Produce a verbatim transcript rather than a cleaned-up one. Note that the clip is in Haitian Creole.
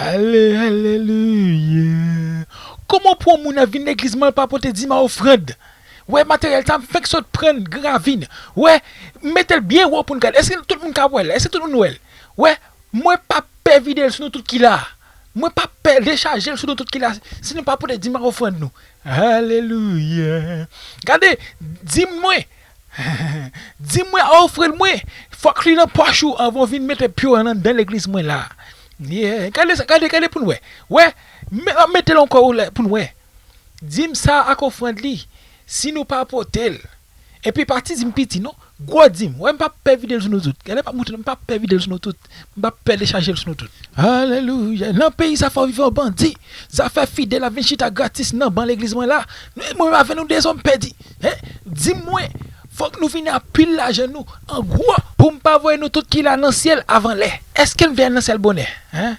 Ale, alelouya. Kòman pou yon moun ap vin legliz mwen, l pa pote dim a ofrann? Wè, materyèl sa m fenk sot pran Gran Ravin. Wè, m mete l byen wo pou n gade. Èske tout moun ka wè l? Èske tout moun wè l? Wè, mwen p ap pè vide l sou nou tout ki la. Mwen p ap pè dechaje l sou nou tout ki la. Si nou pa pote dim a ofrann nou. Alelouya. Gade, dim mwen. Dim mwen a ofrann mwen. Fòk li nan pòch ou anvan w vin mete pye w anndan legliz mwen la. Yeah. Gade sa, gade, gade pou n wè. Wè, m ap mete l ankò pou n wè. Dim sa ak ofrann li, si nou pa pote l, epi pa ti dim piti non, gwo dim. Wè, m p ap pè vide l sou nou tout. Gade, m p ap montre, m p ap pè vide l sou nou tout. M p ap pè dechaje l sou nou tout. Alelouya. Nan peyi sa fò viv an bandi. Zafè fidèl ap vin chita gratis nan ban legliz mwen la. Mwen menm avè nou de zòm pèdi. Hein? Dim mwen, fòk nou vini ak pil lajan nou, an gwo, pou m pa voye nou tout ki la nan syèl avan lè. Èske n vle al nan syèl bonè? Hein?